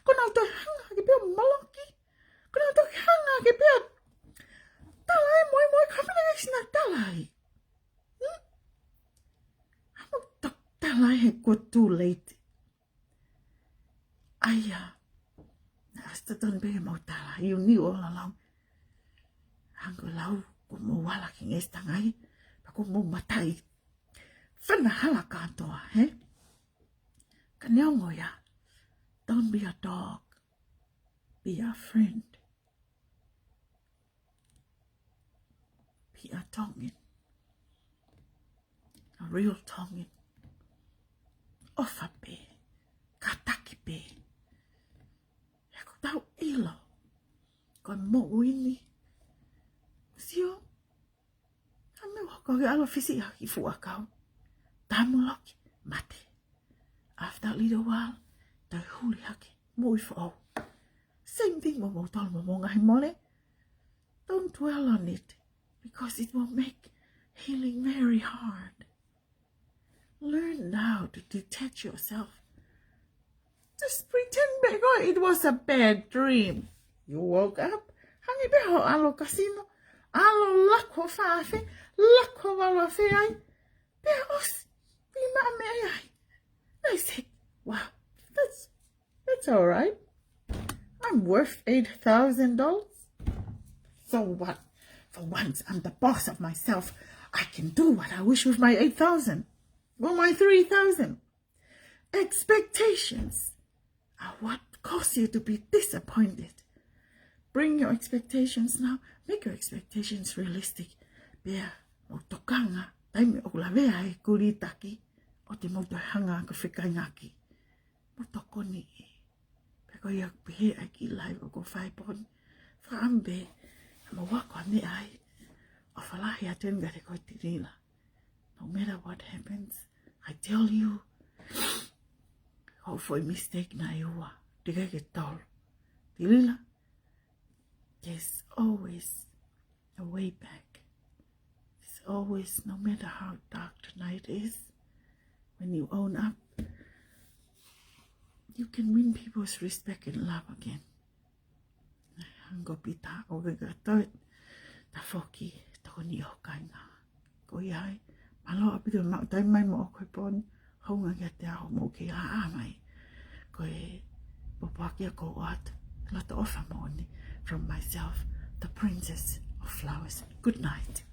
Ko ʻenau toe hanga hake pē ʻo moloki. Ko ʻenau toe hanga hake pē ʻo tala e moimoi, ka mena ke sina tala ai. Hmm? Ha mou toe tala he kuo too late. ʻAia, naʻe ʻosi totonu pē ke mou tala, you knew all along. Hangē ko e lau, kuo mou ala ki he ngaahi tangai, pea kuo mou mataʻi fana hala kātoa, hē? Ka neongo ia, don't be a dog, be a friend. Be a Tongan. A real Tongan. ʻOfa pē. Kātaki pē. He ʻoku tau ʻilo ko e moʻui ni, sio, ha meʻa ʻoku hoko ke ʻalu ʻo fisi ʻaki fuʻu ʻakau. Tamu loki, mate. After a little while, toe huli hake, moʻui foʻou. Same thing mo moutolu mo hoʻomou ngaahi mole. Don't dwell on it, because it will make healing very hard. Learn now to detach yourself. Just pretend pē ko ē it was a bad dream. You woke up, hangē pē ha ʻalu kasino, ʻalu lako fafē, lako valu fē ai, pea ʻosi, pea maʻu meʻa ai. I said, "Wow, that's, that's all right. I'm worth eight thousand dollars. So what? For once, I'm the boss of myself. I can do what I wish with my eight thousand or my three thousand." Expectations are what cause you to be disappointed. Bring your expectations now. Make your expectations realistic. Pea mou tokanga, taimi ʻoku lavea ai e kulī taki, ʻoua te mou toe hanga ʻo fekauʻaki. Mou tokoniʻi. Pea ko ia ʻoku pehē ai e kiʻi live ʻoku ou fai he pō ni. Fakaʻamu pē, mou ako ʻa e meʻa ai. ʻOfa lahi atu eni kiate koe Tilila. No matter what happens, I tell you, ko e foʻi mistake nai ua, teʻeki ke tolu. Tilila, there's always a way back. There's always, no matter how dark the night is, when you own up, you can win people's respect and love again. Hangē ko Pita, ʻoku ke katoa, tafoki, tokoni ʻo kāinga. Ko ia ai, mālō ʻaupito maʻu taimi mai mo ʻoku poni, hounga kiate au mo ke ʻā mai. Ko e pōpoaki ia ko ʻoatu, loto ʻofa moʻoni, from myself, the Princess of Flowers. Good night.